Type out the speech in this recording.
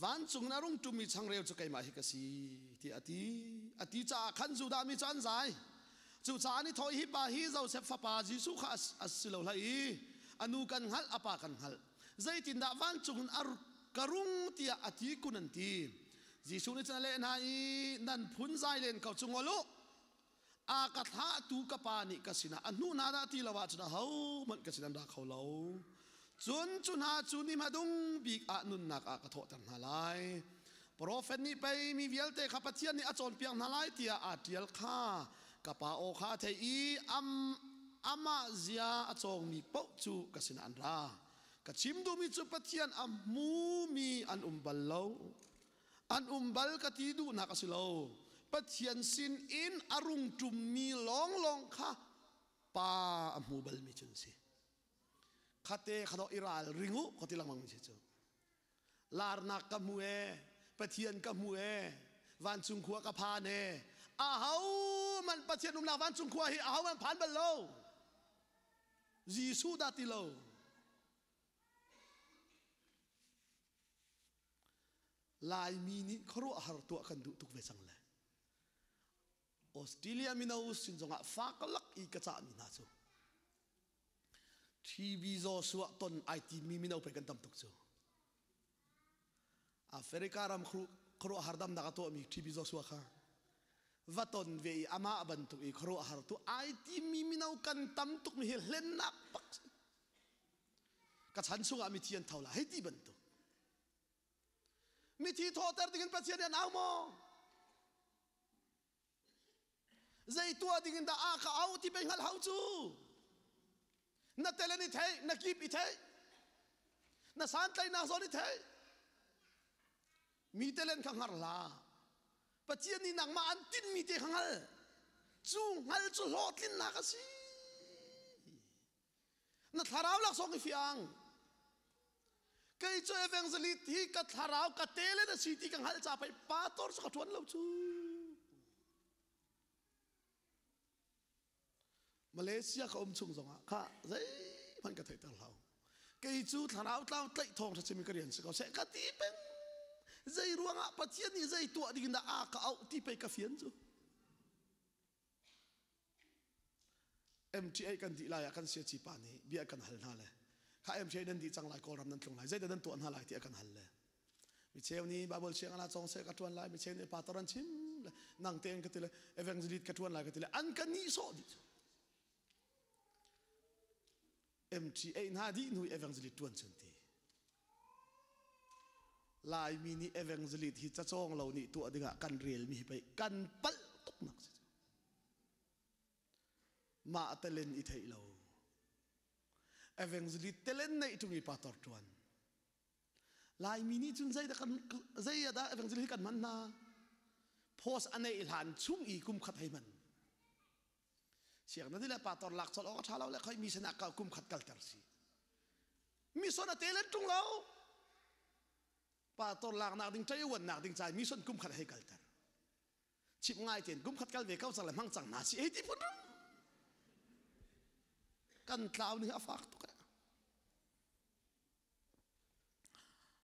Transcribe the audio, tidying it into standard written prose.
Vancung in a rung ṭummi changreu cu keimah hi ka si, tiah a ti. A ti caah khan Judah mi cu an zai. Cucaah an i thawh i, Hi pa hi Josef fapa Jesuh kha a si lo hlei i a nu kan hngalh, a pa kan hngalh. Zeitindah vancung in a ka rung tiah a ti kun an ti. Jesuh nih cun a leh hna i, Nan phunzai len ko cu ngol u. A ka thlahtu ka pa nih ka sinah a hnuh hna dah ti lo ahcun ahohmanh ka sin an ra kho lo. Cun cu hna cu ni hmadung bik ah nunnak ah ka thawhter hna lai. Profet nih pei mi vialte kha Pathian nih a cawnpiak hna lai tiah aa ṭial kha ka pa aw kha a theih i am, amah zia a cawngmi paoh cu ka sinah an ra. Ka chim duhmi cu Pathian a hmumi an um bal lo. An um bal ka ti duhnak a si lo. Pathian sin in a rung ṭummi lawnglawng kha pa a hmu balmi cu an si. Khate kha dawh i ral ring u ka ti lengmang mi si cu. Larnak ka hmu e, Pathian ka hmu e, vancung khua ka phan e. Aho man Pathian umnak vancung khua hi aho man phan bal lo. Jesuh dah ti lo. Laimi nih khuaruahhar tuah kan duh tuk ve cang le Australia mino sin zongah fak lak i ka cahmi hna cu TV Joshua ton ai timi mino pei kan tam tuk cu. Africa ram khuaruahhar damnak a tuahmi TV Joshua kha va ton ve i amah bantuk i khuaruahhar tu ai timi mino kan tam tuk mi hi hlennak bak ka chan chungah mithi an tho la hei ti bantuk mithi thawhter dingin Pathian nih an au maw zei tuah dingin dah a ka au ti pei hngalh hau cu na telen i thei na kip i thei na santlaihnak zawn i thei mi telen kha hngar la Pathian nih nangmah an tinhmi te kha hngal cu hngal cu hlawhtlinnak a si Na thlarau laksawng i fiang. Kei cu evangelist hi ka thlarau ka tele na si ti ka hngalh ca pei pastor cu ka ṭuan lo cu. Malaysia ka um chung zongah kha zeihmanh ka theihter hlah. Kei cu thlarau tlau tlaih thawng ṭha chim ka rian si ko seh ka ti peng. Zei ruangah Pathian nih zei tuah ding in dah a ka auh ti pei ka fian cu. MTA kan dih lai ah kan siaci pa nih bia kan hal hna le kha MTA nan dih cang lai Kawlram nan tlung lai zeidah nan tuah hna lai ti a kan hal le mi cheu nih Bible siang ala cawng seh ka tuan lai mi cheu nih pastor an chim le nang tein ka ti le evangelist ka tuan lai ka ti le an ka nih sawh dih MTA hna dih hnu evangelist tuan chun ti Laimi nih evangelist hi cacawng lo nih tuah dingah kan relmi hi pei kan palh tuk nak si cu. Mah telen i theih lo. Evangelist telen neih ṭung i pastor ṭuan. Laimi nih cun zei dah kan zei dah evangelist hi kan hman hna? Post a neih hlan chung i kum khat hei hman. Siang na le pastor lak colh awk a ṭha lo le khoi mi sinah ka kum khat kalter si. Mission a telen ṭung lo. Pastor laknak ding ṭaiuannak ding cai mission kum khat hei kalter. Chim ngai tein kum khat kal ve ko cang le hmang cang hna si ei ti phun rum. Kan tlau nih a fak tuk eh.